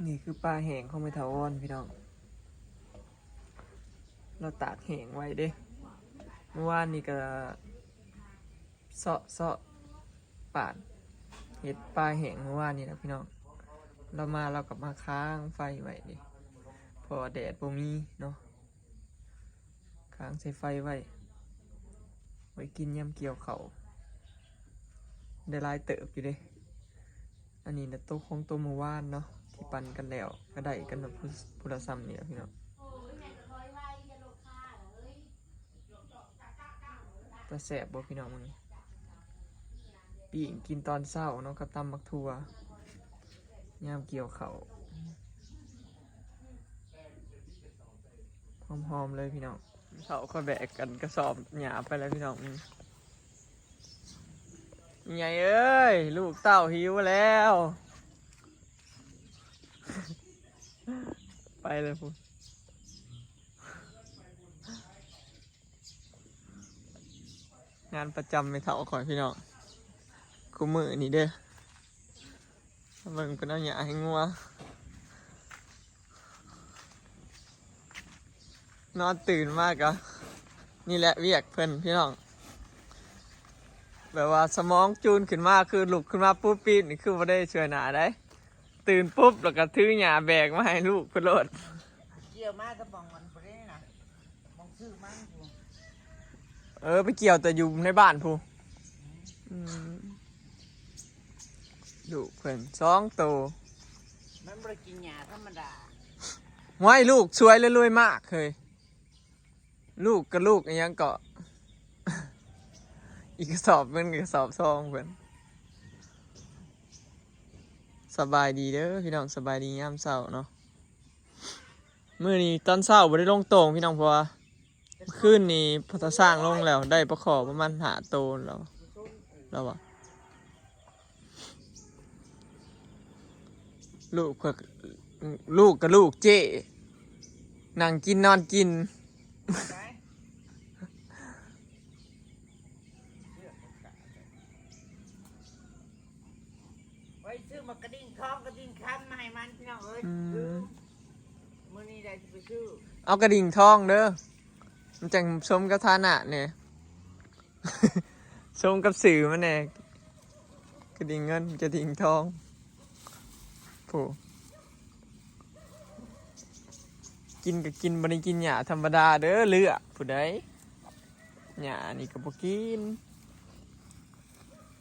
ນີ້ຄືປາແຫ້ງຂອງແມ່ເຖົ້າອອນພີ່ນ້ອງ ລາວຕາກແຫ້ງໄວ້ເດ້. ເມື່ອວານນີ້ກະເຊາະ ເຊາະປາດເຮັດປາແຫ້ງເມື່ອວານນີ້ແຫຼະພີ່ນ້ອງ. ລາວມາລາວກະມາຄ້າງໄຟໄວ້ເດ້ ເພາະວ່າແດດບໍ່ມີເນາະ. ຄ້າງໃສ່ໄຟໄວ້ ໄວ້ກິນຍາມກ່ຽວເຂົ້າ ໄດ້ຫຼາຍເຕີບຢູ່ເດ້. ອັນນີ້ນະ ໂຕຂອງໂຕເມື່ອວານເນາະ ທີ່ປັ່ນກັນແລ້ວ ກະໄດ້ກັນແບບຜູ້ ຜູ້ລະຊ່ຳນີ້ແຫຼະພີ່ນ້ອງ. ຕາແຊບບໍ່ພີ່ນ້ອງມື້ນີ້? ປີ້ງກິນຕອນເຊົ້າເນາະ ກັບຕຳໝາກຖົ່ວ ຍາມກ່ຽວເຂົ້າ ຫອມໆເລີຍພີ່ນ້ອງ. ເຖົ້າຂ້ອຍແບກກັນກະສອບຫຍ້າໄປແລ້ວພີ່ນ້ອງ. ໃຫຍ່ເອີຍ ລູກເຕົ້າຫິວແລ້ວ ໄປແລ້ວພຸ້ນ. ງານປະຈຳແມ່ເຖົ້າຂ້ອຍພີ່ນ້ອງ ຄູ່ມື້ນີ້ເດີ້. ເບິ່ງເພິ່ນເອົາຫຍ້າໃຫ້ງົວ ນອນຕື່ນມາກະ ນີ້ແຫຼະວຽກເພິ່ນພີ່ນ້ອງ. ແບບວ່າສະໝອງຈູນຂຶ້ນມາ ຄືລຸກຂຶ້ນມາປຸບປີບນີ້ ຄືບໍ່ໄດ້ຊ່ວຍໜ້າໃດ. ຕື່ນປຸບແລ້ວກະຖືຫຍ້າແບກມາໃຫ້ລູກເພິ່ນໂລດ. ກ່ຽວມາແຕ່ໝ່ອງອັນພຸ້ນເດ້ນະ ໝ່ອງຊື້ມັນພຸ້ນ. ເອີ ໄປກ່ຽວແຕ່ຢູ່ໃນບ້ານພຸ້ນ. ອືມ ລູກເພິ່ນສອງໂຕ ມັນບໍ່ໄດ້ກິນຫຍ້າທຳມະດາ. ຫ້ວຍ ລູກສວຍແລະລວຍມາກເຮີ້ຍ. ລູກກະລູກອີ່ຫຍັງເກາະ ອີກກະສອບເງິນກະສອບທອງເພິ່ນ. ສະບາຍດີເດີ້ພີ່ນ້ອງ ສະບາຍດີຍາມເຊົ້າເນາະ. ມື້ນີ້ຕອນເຊົ້າບໍ່ໄດ້ລົງໂຕ່ງພີ່ນ້ອງ ເພາະວ່າມື້ຄືນນີ້ພໍ່ຕາຊ້າງລົງແລ້ວ ໄດ້ປາຄໍ່ປະມານຫ້າໂຕແລ້ວ ລາວວ່າ. ລູກກະ ລູກກະລູກເຈ້ ນັ່ງກິນນອນກິນ. ໄປຊື້ໝາກກະດິ້ງທອງກະດິ້ງຄຳມາໃຫ້ມັນພີ່ນ້ອງເອີຍ. ອືມ ມື້ນີ້ໄດ້ຊິໄປຊື້ ເອົາກະດິ້ງທອງເດີ້ ມັນຈັ່ງສົມກັບຖານະແດ່. ສົມກັບຊື່ມັນແດ່ ກະດິ້ງເງິນກະດິ້ງທອງ. ໂອ້ ກິນກະກິນ ບໍ່ໄດ້ກິນຫຍ້າທຳມະດາເດີ້ ເລືອກຜູ້ໃດ ຫຍ້ານີ້ກະບໍ່ກິນ.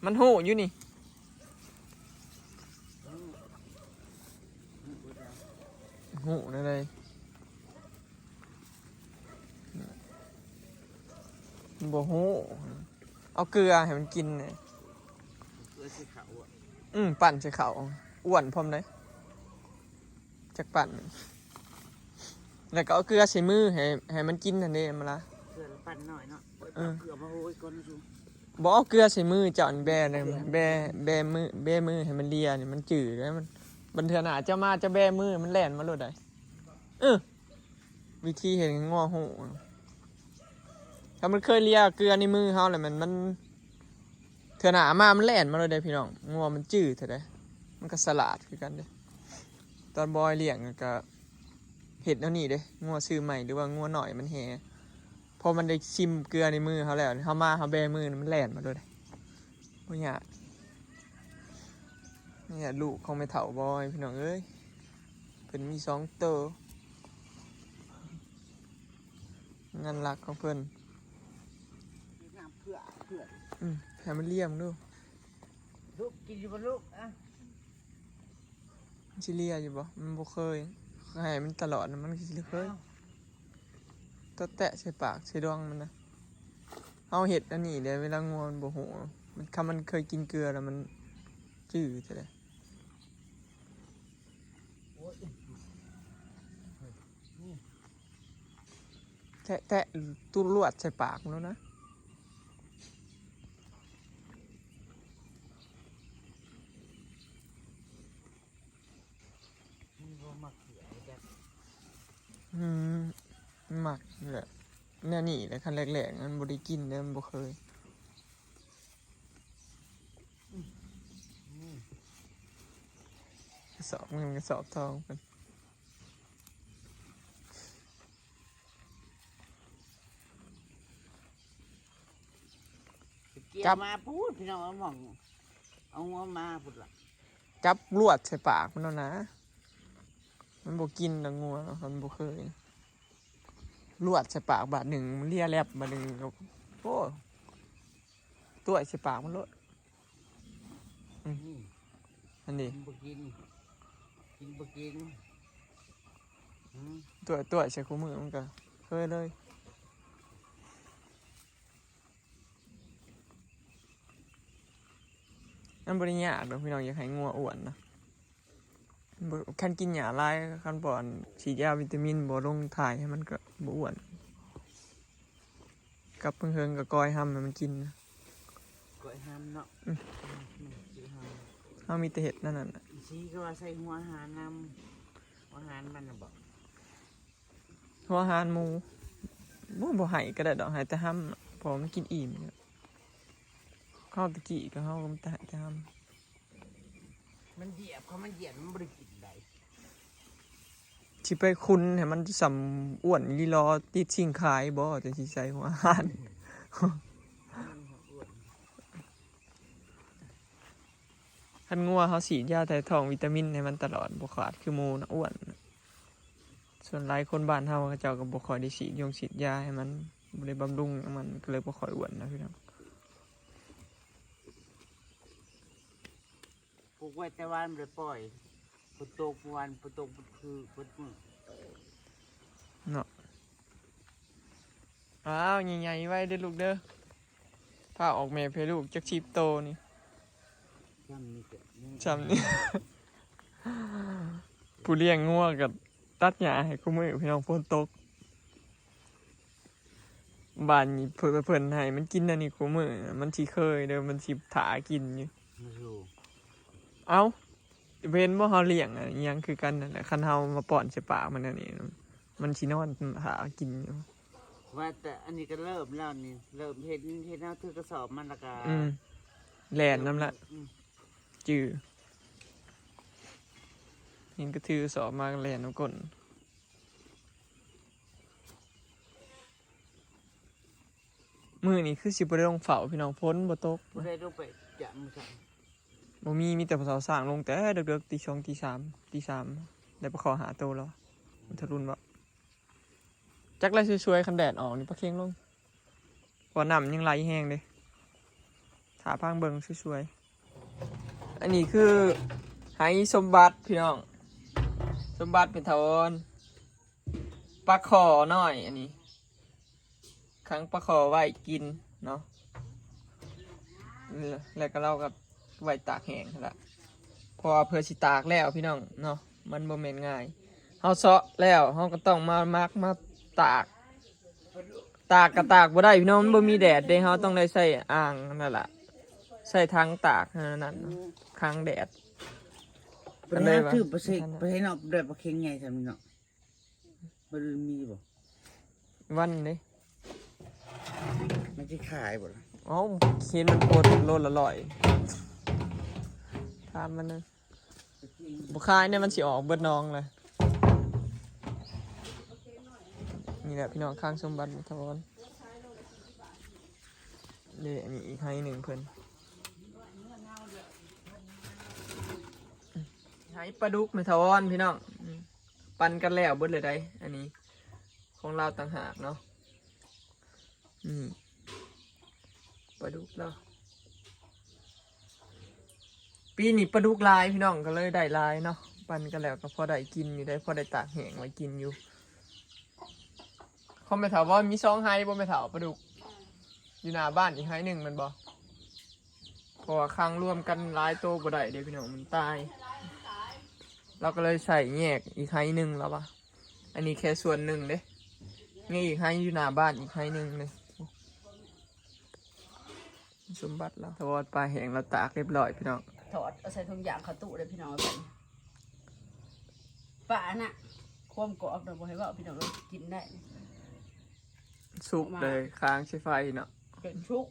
ມັນຮູ້ຢູ່ນີ້ ຮູ້ແນວໃດ ບໍ່ຮູ້. ເອົາເກືອໃຫ້ມັນກິນແດ່. ເກືອໃສ່ເຂົ້າອະ. ອືມ ປັ່ນໃສ່ເຂົ້າ ອ້ວນພ້ອມເດ້. ຈັກປັ່ນ ແລ້ວກໍເອົາເກືອໃສ່ມືໃຫ້ ໃຫ້ມັນກິນຫັ້ນເດ້ ມາລະ. ເກືອລະປັ່ນໜ້ອຍເນາະ. ເອີ ເອົາເກືອມາໂຮຍກ່ອນ. ບໍ່ເອົາເກືອໃສ່ມືເຈົ້າ ອັນແບ ແບ ແບມື ແບມືໃຫ້ມັນເລຍນີ້ ມັນຈື່ແລ້ວ. ມັນ ບັດເທື່ອໜ້າເຈົ້າມາ ເຈົ້າແບມື ມັນແລ່ນມາໂລດໃດ໋. ເອີ ວິທີເຮັດໃຫ້ງົວຮູ້ ຖ້າມັນເຄີຍເລຍເກືອໃນມືເຮົາແລ້ວ ມັນ ມັນ ເທື່ອໜ້າມາມັນແລ່ນມາໂລດເດ້ພີ່ນ້ອງ. ງົວມັນຈື່ເທື່ອໃດ໋ ມັນກະສະຫຼາດຄືກັນເດ້. ຕອນບອຍລ້ຽງກະເຮັດແນວນີ້ເດ້ ງົວຊື້ໃໝ່ ຫຼືວ່າງົວນ້ອຍມັນແຮ່ ພໍມັນໄດ້ຊິມເກືອໃນມືເຮົາແລ້ວ ເຮົາມາເຮົາແບມື ມັນແລ່ນມາໂລດເດ້ ບໍ່ຍາກ. ນີ້ແຫຼະລູກຂອງແມ່ເຖົ້າບອຍພີ່ນ້ອງເອີຍ ເພິ່ນມີສອງໂຕ. ງານຫຼັກຂອງເພິ່ນ ອືມ ໃຫ້ມັນລຽມດູ. ລູກກິນຢູ່ບໍ່ລູກ? ອະ ມັນຊິເລຍຢູ່ບໍ່? ມັນບໍ່ເຄີຍ ໃຫ້ມັນຕະຫຼອດ ມັນຊິເຄີຍ. ຕະແຕະໃສ່ປາກໃສ່ດອງມັນນະ. ເຮົາເຮັດອັນນີ້ເດ້ ເວລາງົວມັນບໍ່ຮູ້ ມັນ ຄັນມັນເຄີຍກິນເກືອແລ້ວ ມັນຈື່ແທ້. ແຕະໆ ຕຸລວດໃສ່ປາກມັນໂລດນະ. ມັນບໍ່ມັກເຂືອຈັກ. ອືມ ມັກແຫຼະ ແນວນີ້ແຫຼະ ຄັນແລກໆ ມັນບໍ່ໄດ້ກິນເດ້ ມັນບໍ່ເຄີຍ. ອືມ ກະ ສອບເງິນກະສອບທອງເພິ່ນ. ຈັບມາພຸ້ນ ພີ່ນ້ອງ ເອົາໝ່ອງ ເອົາງົວມາພຸ້ນລະ. ຈັບລວດໃສ່ປາກມັນໂລດນະ ມັນບໍ່ກິນດອກງົວເນາະ ມັນບໍ່ເຄີຍ. ລວດໃສ່ປາກບາດໜຶ່ງ ມັນເລຍແລັບບາດໜຶ່ງ ໂອ້ ຕ້ວຍໃສ່ປາກມັນໂລດ. ອືມ ອືມ ອັນນີ້ ກິນບໍ່ກິນ ກິນບໍ່ກິນ. ອືມ ຕ້ວຍ ຕ້ວຍໃສ່ຄູ່ມື້ມັນກະເຄີຍເລີຍ. ມັນບໍ່ໄດ້ຍາກດອກພີ່ນ້ອງ ຢາກໃຫ້ງົວອ້ວນນະ. ບໍ່ ຄັນກິນຫຍ້າຫຼາຍ ຄັນບໍ່ອັນ ສີດຢາວິຕາມິນ ບໍ່ລົງຖ່າຍໃຫ້ມັນກະບໍ່ອ້ວນ. ກັບເພິງໆ ກະກ້ອຍຮຳໃຫ້ມັນກິນນະ. ກ້ອຍຮຳເນາະ. ອືມ ອືມ ມັນຊິຮຳ. ເຮົາມີແຕ່ເຮັດແນວນັ້ນນະ. ສີກະວ່າໃສ່ຫົວອາຫານນຳ ຫົວອາຫານມັນນະບໍ? ຫົວອາຫານໝູ ບໍ່ ບໍ່ໃຫ້ກະໄດ້ດອກ ໃຫ້ແຕ່ຮຳ ເພາະມັນກິນອີ່ມ. ເຮົາຕະກີ້ກະ ເຮົາກະມີແຕ່ໃຫ້ແຕ່ຮຳ. ມັນຢຽບ ເຂົາມັນຢຽບ ມັນບໍ່ໄດ້ກິນໃດ. ຊິໄປຂຸນໃຫ້ມັນສ່ຳອ້ວນລີລໍ ຕິດຊິງຂາຍບໍ ຈັ່ງຊິໃສ່ຫົວອາຫານ. ຄັນງົວເຮົາສີດຢາຖ່າຍທ້ອງ ວິຕາມິນໃຫ້ມັນຕະຫຼອດ ບໍ່ຂາດຄືໝູນະ ອ້ວນ. ສ່ວນຫຼາຍຄົນບ້ານເຮົາ ເຂົາເຈົ້າກະບໍ່ຄ່ອຍໄດ້ສີດຢົງສີດຢາໃຫ້ມັນ ບໍ່ໄດ້ບຳລຸງຫຍັງມັນ ກະເລີຍບໍ່ຄ່ອຍອ້ວນນະພີ່ນ້ອງ. ປູກໄວ້ແຕ່ວານບໍ່ໄດ້ປ່ອຍ ຝົນຕົກ ມື້ວານຝົນຕົກເບິດຄືເບິດມື້ເນາະ. ອ້າວ ໃຫຍ່ໆ ໄວ້ເດີລູກເດີ ພາອອກແມ່ແຜ່ລູກຈັກສິບໂຕນີ້. ຊ່ຳນີ້ ຊ່ຳນີ້ ຜູ້ລ້ຽງງົວກະຕັດຫຍ້າໃຫ້ຄູ່ມື້ ພີ່ນ້ອງ ຝົນຕົກ. ບາດນີ້ເພິ່ນ ເພິ່ນໃຫ້ມັນກິນອັນນີ້ຄູ່ມື້ ມັນຊິເຄີຍເດີ ມັນຊິຖ້າກິນຢູ່. ເອົ້າ ເຫັນບໍ່ ເຮົາລ້ຽງອີ່ຫຍັງຄືກັນຫັ້ນແຫຼະ ຄັນເຮົາມາປ້ອນໃສ່ປາກມັນອັນນີ້ ມັນຊິນອນຖ້າກິນຢູ່. ວ່າແຕ່ອັນນີ້ກະເລີ່ມແລ້ວນີ້ ເລີ່ມເຫັນ ເຫັນເຮົາຖືກະສອບມັນລະກະ ອືມ ແລ່ນນຳລະ. ອືມ ຈື່ ເຫັນກະຖືກະສອບມາກະແລ່ນນຳກົ້ນ. ມື້ນີ້ຄືຊິບໍ່ໄດ້ລົງເຝົ້າພີ່ນ້ອງ ຝົນບໍ່ຕົກ. ບໍ່ໄດ້ລົງໄປຢາມມື້ເຊົ້າ ບໍ່ມີ ມີແຕ່ພໍ່ເຖົ້າຊ້າງລົງແຕ່ເດິກໆ ຕີສອງ ຕີສາມ ຕີສາມ ໄດ້ປາຄໍ່ຫ້າໂຕແລ້ວ. ມັນທະລຸນບໍ່ ຈັກລະສວຍໆ ຄັນແດດອອກນີ້ປາເຄັງລົງ ເພາະວ່ານ້ຳຍັງໄຫຼແຮງເດ້. ຖ້າພັງເບິ່ງສວຍໆ. ອັນນີ້ຄືໄຮ່ສົມບັດພີ່ນ້ອງ ສົມບັດເປັນຖາວອນ ປາຄໍ່ນ້ອຍ ອັນນີ້ຂັງປາຄໍ່ໄວ້ກິນເນາະ ແລ້ວກະລາວກະໄວ້ຕາກແຫ້ງຫັ້ນລະ ເພາະວ່າເພື່ອຊິຕາກແລ້ວພີ່ນ້ອງເນາະ ມັນບໍ່ແມ່ນງ່າຍ. ເຮົາເຊາະແລ້ວ ເຮົາກະຕ້ອງມາໝັກ ມາຕາກ ຕາກກະຕາກບໍ່ໄດ້ພີ່ນ້ອງ ມັນບໍ່ມີແດດເດ້ ເຮົາຕ້ອງໄດ້ໃຊ້ອ່າງນັ້ນລະ ໃຊ້ຖັງຕາກນັ້ນ ຂັງແດດ. ເພິ່ນຫາຊື້ປາເຊັກ ປາເຊັກເນາະ ໄດ້ປາເຄັງໃຫຍ່ຊ່ຳນີ້ເນາະ. ມື້ອື່ນມີບໍ່? ວັນເດ້ ມັນຊິຂາຍບໍ່ລະ? ເອົ້າ ເຫັນມັນໂພສໂລລະຮ້ອຍ ຖາມມັນເນາະ. ບໍ່ຂາຍແນ່ ມັນຊິອອກເບິດໜອງເລີຍ. ນີ້ແຫຼະພີ່ນ້ອງ ຄັງສົມບັດແມ່ຖາວອນເດ້. ອັນນີ້ອີກໄຮ່ໜຶ່ງເພິ່ນ ໄຮ່ປາດຸກແມ່ຖາວອນພີ່ນ້ອງ. ອືມ ປັ່ນກັນແລ້ວເບິດເລີຍໃດ໋ ອັນນີ້ຂອງລາວຕ່າງຫາກເນາະ. ອືມ ປາດຸກລາວ ປີນີ້ປາດຸກຫຼາຍພີ່ນ້ອງ ກະເລີຍໄດ້ຫຼາຍເນາະ. ປັ່ນກັນແລ້ວກະພໍໄດ້ກິນຢູ່ໄດ໋ ພໍໄດ້ຕາກແຫ້ງໄວ້ກິນຢູ່. ຂອງແມ່ເຖົ້າບໍ່ ມີສອງໄຮ່ບໍ່ແມ່ເຖົ້າ ປາດຸກ? ຢູ່ໜ້າບ້ານອີກໄຮ່ໜຶ່ງແມ່ນບໍ່? ເພາະວ່າຂັງລວມກັນຫຼາຍໂຕບໍ່ໄດ້ເດ້ພີ່ນ້ອງ ມັນຕາຍ. ລາວກະເລີຍໃສ່ແຍກອີກໄຮ່ໜຶ່ງລາວວ່າ. ອັນນີ້ແຄ່ສ່ວນໜຶ່ງເດ້ ຍັງອີກໄຮ່ຢູ່ໜ້າບ້ານອີກໄຮ່ໜຶ່ງເດ້. ສົມບັດລາວ ຖອດປາແຫ້ງລາວຕາກຮຽບຮ້ອຍພີ່ນ້ອງ. ຖອດເອົາໃສ່ຖົງຢາງເຂົ້າຕູ້ເດີພີ່ນ້ອງ. ປານະ ຄວາມກອບນະ ບໍ່ໃຫ້ເວົ້າພີ່ນ້ອງເອີຍ ກິນໄດ້. ສຸກເລີຍ ຄາງໃສ່ໄຟເນາະ ຈົນສຸກ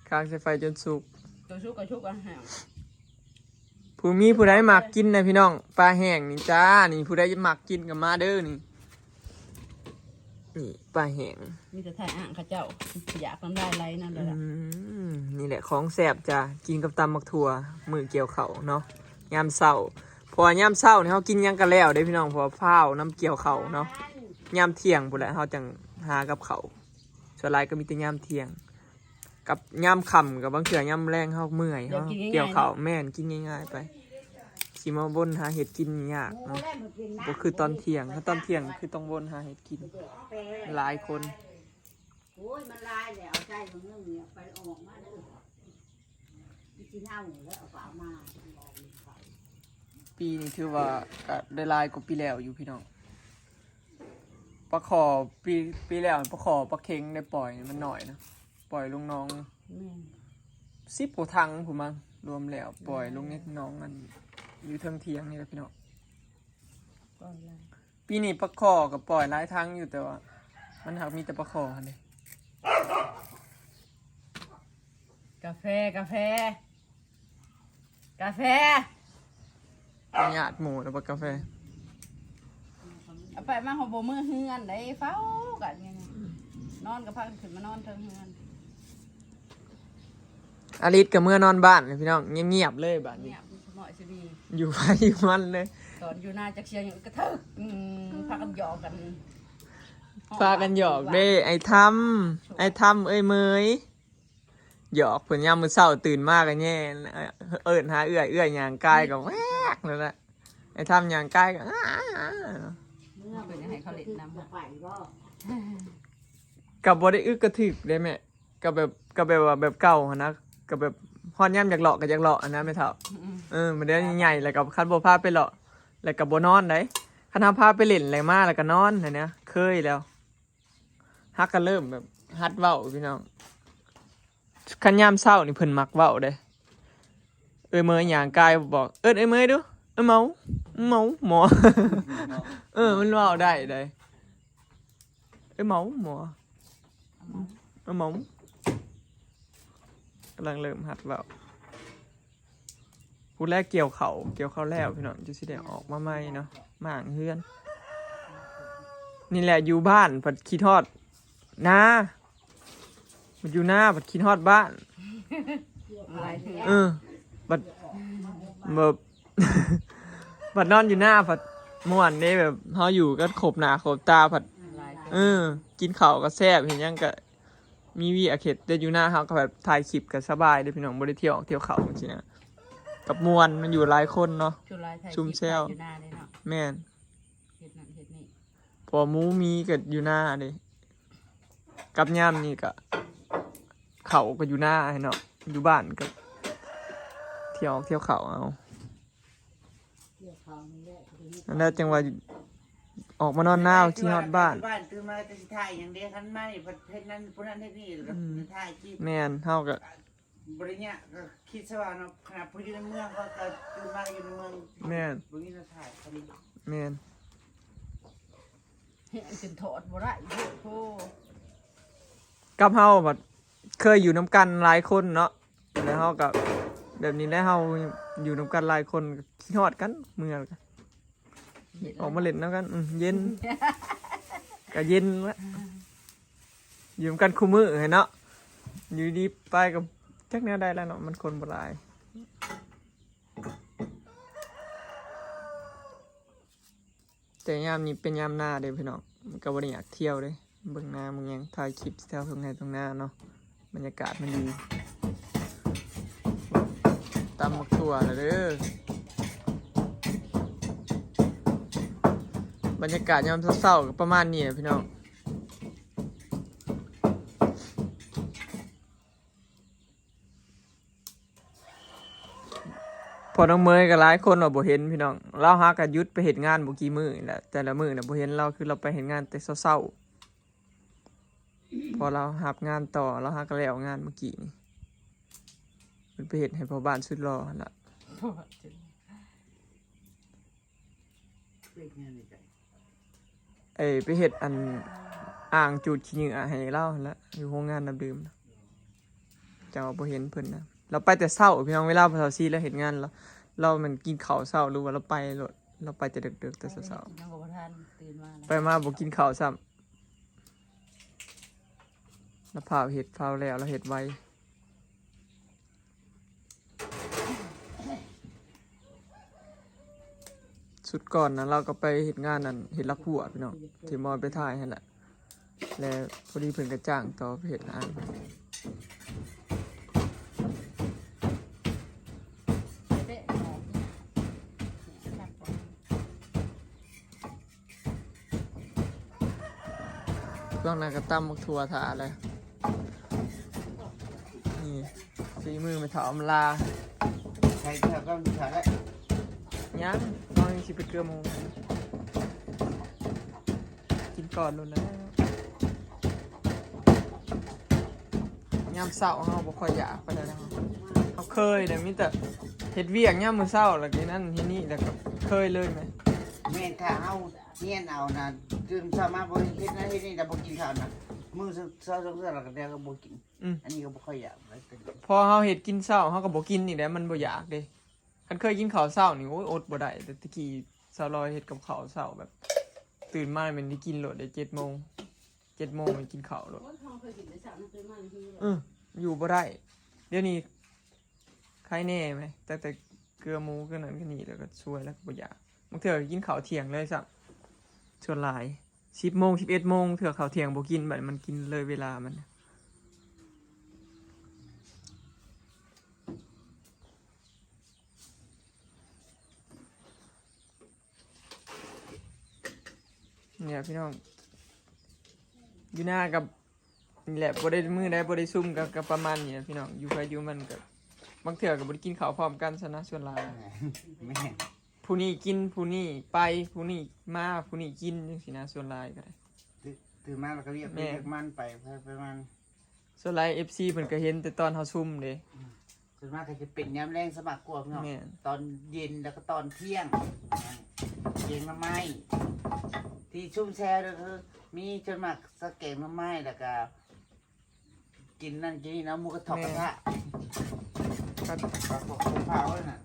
ຄາງໃສ່ໄຟຈົນສຸກ. ຕົວສຸກກະສຸກ ອັນແຫ້ງ ໂພ ຜູ້ ມີຜູ້ໃດມັກກິນນະພີ່ນ້ອງ ປາແຫ້ງນີ້ຈ້າ ນີ້ ຜູ້ໃດມັກກິນກໍມາເດີນີ້ ນີ້ປາແຫ້ງ ມີແຕ່ຖ່າຍອ້າງເຂົາເຈົ້າ ຢາກນ້ຳລາຍໄຫຼນຳແລ້ວລະ ອືມ ນີ້ແຫຼະຂອງແຊບຈ້າ ກິນກັບຕຳໝາກຖົ່ວ ມື້ກ່ຽວເຂົ້າເນາະ ຍາມເຊົ້າ ເພາະວ່າຍາມເຊົ້ານີ້ເຮົາກິນຫຍັງກໍແລ້ວເດ້ພີ່ນ້ອງ ເພາະວ່າພ້າວນຳກ່ຽວເຂົ້າເນາະ ຍາມທ່ຽງພຸ້ນແຫຼະເຮົາຈັ່ງຫາກັບເຂົ້າ ສ່ວນຫຼາຍກໍມີແຕ່ຍາມທ່ຽງ ກັບຍາມຄ່ຳ ກັບບາງເທື່ອຍາມແລງເຮົາເມື່ອຍ ເຮົາກ່ຽວເຂົ້າ ແມ່ນ ກິນງ່າຍໆໄປ ຊິມາວົນຫາເຮັດກິນຍາກເນາະ ບໍ່ຄືຕອນທ່ຽງ ຖ້າຕອນທ່ຽງຄືຕ້ອງວົນຫາເຮັດກິນ ຫຼາຍຄົນ ໂອ້ຍ ມັນຫຼາຍແລ້ວ ເອົາໃສ່ເບິ່ງເນາະ ໄປອອກມາເດີ ຊິເນົ່າແລ້ວ ເອົາປາມາ ປີນີ້ຖືວ່າກໍໄດ້ຫຼາຍກວ່າປີແລ້ວຢູ່ພີ່ນ້ອງ ປາຂໍ ປີ ປີແລ້ວປາຂໍປາເຄັງໄດ້ປ່ອຍ ມັນໜ້ອຍນະ ປ່ອຍລົງໜອງ ແມ່ນ ສິບກວ່າຖັງພຸ້ນມັງ ລວມແລ້ວ ປ່ອຍລົງໃນໜອງ ອັນ ຢູ່ເທິງທ່ຽງນີ້ແຫຼະພີ່ນ້ອງ ປ່ອຍຫຼາຍ ປີນີ້ປາຂໍກໍປ່ອຍຫຼາຍຖັງຢູ່ ແຕ່ວ່າມັນຫາກມີແຕ່ປາຂໍຫັ້ນເດ້ ກາແຟ ກາແຟ ກາແຟ ຍາດໝູ່ແລ້ວບໍ່ກາແຟ ເອົາໄປມາເຮົາບໍ່ເມືອເຮືອນໃດ ເຝົ້າກັນຢູ່ນີ້ ນອນກໍພາກັນຂຶ້ນມານອນເທິງເຮືອນ ອາລິດກໍເມືອນອນບ້ານແລ້ວພີ່ນ້ອງ ງຽບໆເລີຍບາດນີ້ ງຽບສະໝໍຍສະໝີ ຢູ່ໃຜຢູ່ມັນເລີຍ ຕອນຢູ່ນາຈັກສຽງຫຍັງກະເທີກ ອືມ ພາກັນຫຍອກກັນ ພາກັນຫຍອກເດ້ ອ້າຍທຳ ອ້າຍທຳເອີຍເມີຍ ຫຍອກເພິ່ນຍາມມື້ເຊົ້າຕື່ນມາກໍແຍ່ ເອີ້ນຫາເອື້ອຍ ເອື້ອຍຍ່າງກາຍກໍແວກນັ້ນແຫຼະ ໄອ້ທຳຍ່າງກາຍກໍ ເພິ່ນຢາກໃຫ້ເຂົາຫຼິ້ນນຳ ກໍບໍ່ໄດ້ອຶກກະທຶກເດ້ແມ່ ກໍແບບ ກໍແບບວ່າແບບເກົ່າຫັ້ນນະ ກໍແບບຮອດຍາມຢາກເລາະກໍຢາກເລາະຫັ້ນນະແມ່ເຖົ້າ ອືມ ເອີ ບາດດຽວນີ້ໃຫຍ່ແລ້ວກໍຄັນບໍ່ພາໄປເລາະ ແລ້ວກໍບໍ່ນອນໃດ໋ ຄັນເຮົາພາໄປຫຼິ້ນແລ້ວມາແລ້ວກໍນອນຫັ້ນນະ ເຄີຍແລ້ວ. ຫາກະເລີ່ມແບບຫັດເວົ້າພີ່ນ້ອງ ຄັນຍາມເຊົ້ານີ້ເພິ່ນມັກເວົ້າເດ້ ເອີຍເມີຍຍ່າງກາຍບອກ ເອີ້ນເອີຍເມີຍດູ ເອີຍເມົາ ເມົາໝໍ ເອີ ມັນເວົ້າໄດ້ເດ້ ເອີຍເມົາໝໍ ເອີຍເມົາ ກຳລັງເລີ່ມຫັດເວົ້າ. ຜູ້ແລກກ່ຽວເຂົ້າ ກ່ຽວເຂົ້າແລ້ວພີ່ນ້ອງ ຈະຊິໄດ້ອອກມາໃໝ່ເນາະ ມ້າງເຮືອນ ນີ້ແຫຼະ ຢູ່ບ້ານພັດຄິດຮອດນາ ບັດຢູ່ນາພັດຄິດຮອດບ້ານ ເອີ ບັດ ແບບ ບັດນອນຢູ່ນາພັດມ່ວນເດ້ ແບບເຮົາຢູ່ກັນຄົບໜ້າຄົບຕາພັດ ເອີ ກິນເຂົ້າກໍແຊບ ເຮັດຫຍັງກໍ ມີວຽກເຮັດ ແຕ່ຢູ່ນາເຮົາກໍແບບຖ່າຍຄລິບກໍສະບາຍເດ້ພີ່ນ້ອງ ບໍ່ໄດ້ທ່ຽວອອກທ່ຽວເຂົ້າຈັ່ງຊີ້ນະ ກັບມ່ວນ ມັນຢູ່ຫຼາຍຄົນເນາະ ຊຸມແຊວ ຢູ່ນາເດ້ເນາະ ແມ່ນ ເຮັດນັ້ນເຮັດນີ້ ເພາະວ່າໝູມີກໍຢູ່ນາເດ້ ກັບຍາມນີ້ກໍ ເຂົ້າກໍຢູ່ນາເນາະ ຢູ່ບ້ານກໍທ່ຽວອອກທ່ຽວເຂົ້າເອົາ. ນັ້ນແຫຼະ ຈັ່ງວ່າອອກມານອນນາວ ຄິດຮອດບ້ານ ບ້ານຕື່ນມາແຕ່ຊິຖ່າຍຫຍັງເດ້ ຄັນມານີ້ເຮັດນັ້ນຜູ້ນັ້ນເຮັດນີ້ ອືມ ຖ່າຍຄລິບ ແມ່ນ ເຮົາກໍບໍ່ໄດ້ຍາກ ກໍຄິດຊະວ່າເນາະ ຂະໜາດຜູ້ຢູ່ໃນເມືອງເຂົາກໍຕື່ນມາຢູ່ໃນເມືອງ ແມ່ນ ບໍ່ມີແນວຖ່າຍ ແມ່ນ ເຫັນຈົນຖອດບໍ່ໄດ້ ໂອ້ໂຫ ກັບເຮົາບັດເຄີຍຢູ່ນຳກັນຫຼາຍຄົນເນາະ ແລ້ວເຮົາກໍແບບນີ້ແຫຼະ ເຮົາຢູ່ນຳກັນຫຼາຍຄົນ ຄິດຮອດກັນ ເມື່ອ ອອກມາຫຼິ້ນນຳກັນ ອືມ ເຢັນ ກະເຢັນແຫຼະ ຢູ່ນຳກັນຄູ່ມື້ຫັ້ນເນາະ ຢູ່ດີໄປກໍຈັກແນວໃດແລ້ວເນາະ ມັນຄົນບໍ່ຫຼາຍ. ແຕ່ຍາມນີ້ເປັນຍາມໜ້າເດ້ພີ່ນ້ອງ ມັນກໍບໍ່ໄດ້ຢາກທ່ຽວເດ້ ເບິ່ງໜ້າເບິ່ງຫຍັງ ຖ່າຍຄລິບແຖວທົ່ງໄຮ່ທົ່ງນາເນາະ ບັນຍາກາດມັນດີ ຕຳໝາກຖົ່ວລະເດີ ບັນຍາກາດຍາມເຊົ້າໆກໍປະມານນີ້ແຫຼະພີ່ນ້ອງ. ພໍ່ນ້ອງເມຍກໍຫຼາຍຄົນວ່າບໍ່ເຫັນພີ່ນ້ອງ ລາວຫາກໍຢຸດໄປເຮັດງານບໍ່ກີ້ມື້ນີ້ແຫຼະ ແຕ່ລະມື້ນະບໍ່ເຫັນລາວ ຄືລາວໄປເຮັດງານແຕ່ເຊົ້າໆ ເພາະລາວຮັບງານຕໍ່ ລາວຫາກໍແລ້ວງານມື້ກີ້ນີ້ ເພິ່ນໄປເຮັດໃຫ້ພໍ່ບ້ານສຸດຫຼໍ່ຫັ້ນລະ. ເຮັດງານໃນໃສ? ເອີ ໄປເຮັດອັນອ່າງຈູດຂີ້ເຫຍື້ອໃຫ້ລາວຫັ້ນລະ ຢູ່ໂຮງງານນ້ຳດື່ມນະ ເຈົ້າບໍ່ເຫັນເພິ່ນນະ ລາວໄປແຕ່ເຊົ້າພີ່ນ້ອງ ເວລາພໍ່ເຖົ້າຊີລາວເຮັດງານລາວ ລາວແມ່ນກິນເຂົ້າເຊົ້າ ຫຼືວ່າລາວໄປໂລດ? ລາວໄປແຕ່ເດິກໆ ແຕ່ເຊົ້າໆ ຍັງບໍ່ທັນຕື່ນມານະ ໄປມາບໍ່ກິນເຂົ້າຊ້ຳ. ລາວຟ້າວເຮັດຟ້າວແລ້ວ ລາວເຮັດໄວ. ຊຸດກ່ອນນະ ລາວກໍໄປເຮັດງານນັ້ນ ເຮັດຫຼັກຮົ້ວ ພີ່ນ້ອງ ທີ່ໝໍໄປຖ່າຍຫັ້ນແຫຼະ ແລະ ພໍດີເພິ່ນກໍຈ້າງຕໍ່ໄປເຮັດງານ. ຊ່ວງນັ້ນກໍຕຳບັກຖົ່ວຖ້າແຫຼະ. ນີ້ ຝີມືແມ່ເຖົ້າອຳລາ. ໃສ່ເກືອກ່ອນ ຖ້າແລ້ວ ຍັງ ນ້ອຍຊິໄປເກືອໝູ ກິນກ່ອນໂລດແລ້ວ. ຍາມເຊົ້າເຮົາບໍ່ຄ່ອຍຢາກປານໃດນະ ເຮົາເຄີຍແຕ່ມີແຕ່ເຮັດວຽກຍາມມື້ເຊົ້າ ແລ້ວກໍນັ້ນເຮັດນີ້ ແລ້ວກໍເຄີຍເລີຍແມະ. ແມ່ນ ຖ້າເຮົາຮຽນເອົານະ ຕື່ນເຊົ້າມາບໍ່ເຮັດນັ້ນເຮັດນີ້ ແລ້ວບໍ່ກິນເຂົ້ານະ ມື້ເຊົ້າ ສອງເທື່ອ ແລ້ວກໍດຽວກໍບໍ່ກິນ. ອືມ ອັນນີ້ກໍບໍ່ຄ່ອຍຢາກປານໃດ. ພໍເຮົາເຮັດກິນເຊົ້າ ເຮົາກໍບໍ່ກິນອີກແລ້ວ ມັນບໍ່ຢາກເດ້. ຄັນເຄີຍກິນເຂົ້າເຊົ້ານີ້ ໂອ້ຍ ອົດບໍ່ໄດ້. ແຕ່ຕະກີ້ສາວລອຍເຮັດກັບເຂົ້າເຊົ້າ ແບບຕື່ນມາແມ່ນໄດ້ກິນໂລດເດ້ ເຈັດໂມງ ເຈັດໂມງແມ່ນກິນເຂົ້າໂລດ. ໂອ້ຍ ເຮົາເຄີຍກິນແຕ່ເຊົ້ານະ ຕື່ນມາແລ້ວຫິວໂລດ. ອື ຢູ່ບໍ່ໄດ້ ດຽວນີ້ ໄຄແນ່ແມະ ຕັ້ງແຕ່ເກືອໝູ ຄືນັ້ນຄືນີ້ ແລ້ວກໍຊ່ວຍ ແລ້ວກໍບໍ່ຢາກ. ບາງເທື່ອກໍກິນເຂົ້າທ່ຽງເລີຍຊ້ຳ ສ່ວນຫຼາຍ ສິບໂມງ ສິບເອັດໂມງ ເທື່ອເຂົ້າທ່ຽງບໍ່ກິນ ບັດມັນກິນເລີຍເວລາມັນ. ນີ້ແຫຼະພີ່ນ້ອງ ຢູ່ນາກັບ ນີ້ແຫຼະ ບໍ່ໄດ້ ມື້ໃດບໍ່ໄດ້ຊຸມກໍ ກໍປະມານນີ້ແຫຼະພີ່ນ້ອງ ຢູ່ໃຜຢູ່ມັນ. ກໍບາງເທື່ອກໍບໍ່ໄດ້ກິນເຂົ້າພ້ອມກັນຊະນະ ສ່ວນຫຼາຍ. ແມ່ນ ຜູ້ນີ້ກິນ ຜູ້ນີ້ໄປ ຜູ້ນີ້ມາ ຜູ້ນີ້ກິນ ຈັ່ງຊີ້ນະ ສ່ວນຫຼາຍກໍໄດ້. ຕື່ນ ຕື່ນມາແລ້ວກໍວຽກໄປ ແມ່ນ ວຽກມັນ ໄປ ໄປ ໄປມັນ. ສ່ວນຫຼາຍເອັຟຊີເພິ່ນກໍເຫັນແຕ່ຕອນເຮົາຊຸມເດ້. ອືມ ສ່ວນມາກກໍຈະເປັນຍາມແລງຊະມາກກວ່າພີ່ນ້ອງ. ແມ່ນ ຕອນເຢັນແລ້ວກໍຕອນທ່ຽງ ແກງໜໍ່ໄມ້ ທີ່ຊຸມແຊວເດີ ຄືມີສ່ວນມາກສະແກງໜໍ່ໄມ້ ແລ້ວກໍກິນນັ້ນກິນນີ້ເນາະ ໝູກະທົະ ແມ່ນ ກະທະ ກັບ ກັບພວກເຜົານັ້ນ.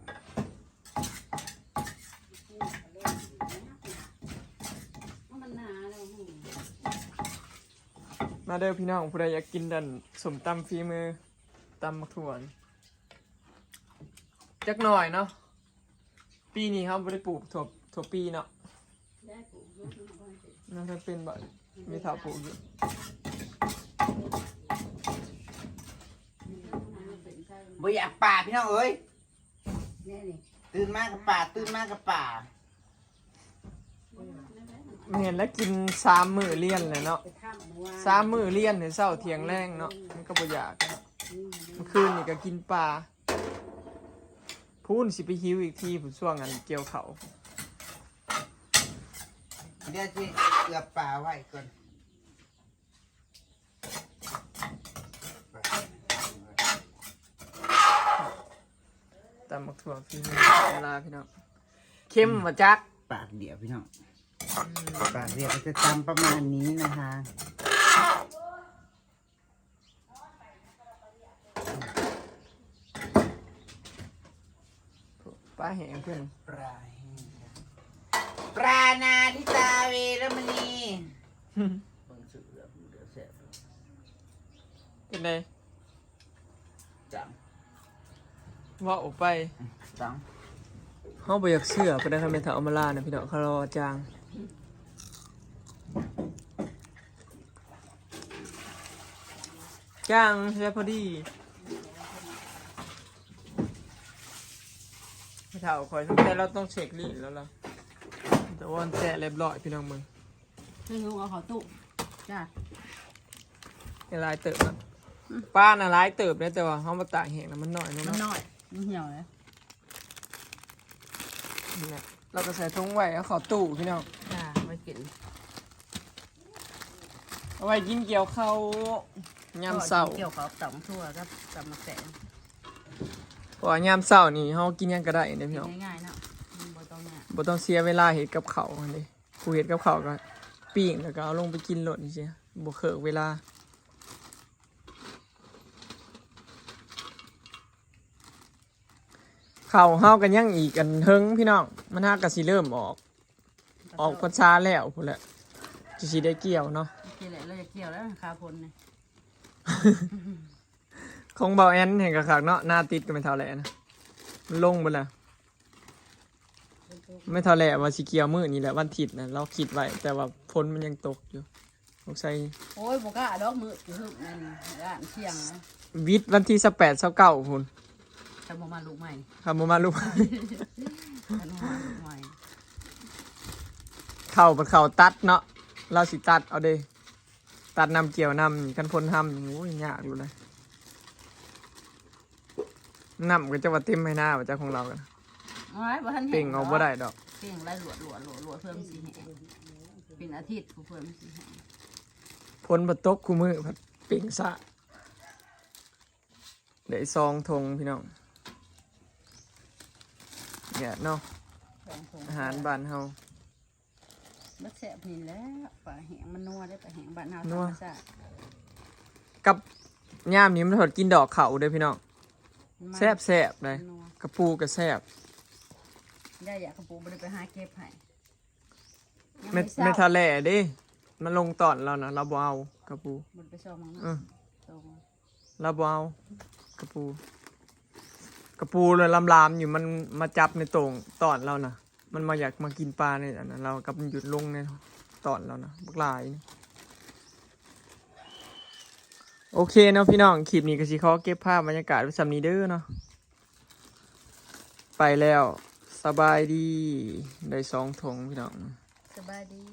ມາເດີພີ່ນ້ອງ ຜູ້ໃດຢາກກິນອັນສົ້ມຕຳຝີມື ຕຳບັກຖົ່ວ ຈັກໜ້ອຍເນາະ. ປີນີ້ເຮົາບໍ່ໄດ້ປູກຖົ່ວ ຖົ່ວປີເນາະ ໄດ້ປູກຢູ່ ມັນເປັນບໍ່ ມີເຖົ້າປູກຢູ່. ບໍ່ຢາກປາພີ່ນ້ອງເອີຍ ແນ່ນີ້ ຕື່ນມາກໍປາ ຕື່ນມາກໍປາ. ແມ່ນແລ້ວ ກິນສາມມື້ລຽນແຫຼະເນາະ ສາມມື້ລຽນ ເຊົ້າ ທ່ຽງ ແລງເນາະ ມັນກໍບໍ່ຢາກ. ມື້ຄືນນີ້ກໍກິນປາ ພຸ້ນຊິໄປຫິວອີກທີພຸ້ນ ຊ່ວງອັນກ່ຽວເຂົ້າ. ດຽວຊິເກືອປາໄວ້ກ່ອນ. ຕຳບັກຖົ່ວຝີມືອຳລາພີ່ນ້ອງ ເຄັມບໍ່ຈັກ ປາກດຽວພີ່ນ້ອງ ອືມ ປາກດຽວກໍຈະຕຳປະມານນີ້ນະຄະ. ປາແຫ້ງເພິ່ນ ປາແຫ້ງ ປານາທິຕາເວລະມະນີ. ເບິ່ງຊື່ແລ້ວມັນກໍແຊບ ເປັນໃດ? ຈັງ ເວົ້າໄປ ຈັງ ເຮົາບໍ່ຢາກເຊື່ອປານໃດ ຄັນແມ່ນເຖົ້າອຳມາລານະພີ່ນ້ອງ ເຂົາເວົ້າວ່າຈັ່ງ ຈ້າງແຊບພໍດີ. ເຖົ້າຂ້ອຍສົງໄສລາວຕ້ອງເຊັກລີ້ນແລ້ວລະ ແຕ່ວ່າແຊະລຽບຮ້ອຍພີ່ນ້ອງເບິ່ງ. ເຮັດໃຫ້ເອົາເຂົ້າຕູ້ຈ້າ ຫຼາຍເຕີບນະ ອືມ ປານະຫຼາຍເຕີບເດ້ ແຕ່ວ່າເຮົາມາຕາກແຫ້ງນະ ມັນໜ້ອຍລົງ ມັນໜ້ອຍ ມັນຫ່ຽວເດ້. ນີ້ແຫຼະ ລາວກໍໃສ່ຖົງໄວ້ ເອົາເຂົ້າຕູ້ພີ່ນ້ອງ ຈ້າ ໄວ້ກິນ ເອົາໄວ້ກິນກ່ຽວເຂົ້າຍາມເຊົ້າ ກ່ຽວເຂົ້າຕຳຖົ່ວກັບຕຳໝາກແຕງ ເພາະວ່າຍາມເຊົ້ານີ້ເຮົາກິນຫຍັງກໍໄດ້ເດ້ພີ່ນ້ອງ ກິນງ່າຍໆເນາະ ມັນບໍ່ຕ້ອງຍາກ ບໍ່ຕ້ອງເສຍເວລາເຮັດກັບເຂົ້າຫັ້ນເດ້. ຜູ້ເຮັດກັບເຂົ້າກໍປີ້ງ ແລ້ວກໍເອົາລົງໄປກິນໂລດຈັ່ງຊີ້ ບໍ່ເຄີກເວລາ. ເຂົ້າເຮົາກໍຍັງອີກອັນເທິງພີ່ນ້ອງ ມັນຫາກໍຊິເລີ່ມອອກ ອອກພັນສາແລ້ວພຸ້ນແຫຼະ ຈະຊິໄດ້ກ່ຽວເນາະ. ໂອເຄແຫຼະ ເຮົາຈະກ່ຽວແລ້ວຄາຝົນນີ້. ຂອງເບົາແອນແຮ່ງກະຄັກເນາະ ນາຕິດກັບແມ່ເຖົ້າແຫຼະນະ ມັນລົງເບິດແລ້ວ. ແມ່ເຖົ້າແຫຼະວ່າຊິກ່ຽວມື້ນີ້ແຫຼະ ວັນທິດນະ ລາວຄິດໄວ້ ແຕ່ວ່າຝົນມັນຍັງຕົກຢູ່ ສົງໄສ ໂອ້ຍ ບໍ່ກ້າດອກ ມື້ຄືຫັ້ນນັ້ນ ດ້ານທ່ຽງນະ ວິດວັນທີຊາວແປດ ຊາວເກົ້າພຸ້ນ ຄັນບໍ່ມາລູກໃໝ່ ຄັນບໍ່ມາລູກໃໝ່ ຄັນບໍ່ມາລູກໃໝ່. ເຂົ້າ ເຂົ້າຕັດເນາະ ລາວຊິຕັດເອົາເດ້ ຕັດນຳກ່ຽວນຳ ຄັນຝົນຮຳນີ້ ໂອ້ຍ ຍາກຢູ່ເດ້. ນ້ຳກໍຈະວ່າເຕັມໄຮ່ນາວ່າ ຈາກຂອງລາວກັນ ໂອ້ຍ ບໍ່ທັນແຫ້ງ ເປັ່ງອອກບໍ່ໄດ້ດອກ ເປັ່ງໄຫຼຫຼວດໆໆໆ ເພື່ອມັນຊິແຫ້ງ ເປັນອາທິດພຸ້ນ ເພື່ອມັນຊິແຫ້ງ. ຝົນບໍ່ຕົກຄູ່ມື້ ພັດເປັ່ງຊ້າ ໄດ້ສອງຖົງພີ່ນ້ອງ ແດດເນາະ ສອງຖົງ ອາຫານບ້ານເຮົາ. ມັນແຊບນີ້ແຫຼະ ປາແຫ້ງມັນນົວເດ້ ປາແຫ້ງບ້ານເຮົາ ນົວ ທຳມະຊາດ ກັບຍາມນີ້ມັນທອດກິນດອກເຂົ້າເດ້ພີ່ນ້ອງ ມັນ ແຊບໆເດ້ ມັນນົວ ກະປູກະແຊບ. ໄດ້ຢາກະປູບໍ່ໄດ້ໄປຫາເກັບໃຫ້ ແມ່ ແມ່ທະແຫຼເດ້ ມັນລົງຕອນລາວນະ ລາວບໍ່ເອົາກະປູ ບໍ່ໄດ້ໄປຊອກມັນນະ ເອີ ຊອກ ລາວບໍ່ເອົາກະປູ ກະປູລະລາມໆຢູ່ ມັນມາຈັບໃນໂຕ່ງຕອນລາວນະ ມັນມາຢາກມາກິນປາໃນອັນນັ້ນ ລາວກັບມັນຢຸດລົງໃນຕອນລາວນະ ບັກຫຼາຍ. ໂອເຄເນາະພີ່ນ້ອງ ຄລິບນີ້ກໍຊິຂໍເກັບພາບບັນຍາກາດໄວ້ສ່ຳນີ້ເດີເນາະ ໄປແລ້ວ ສະບາຍດີ ໄດ້ສອງຖົງພີ່ນ້ອງ ສະບາຍດີ.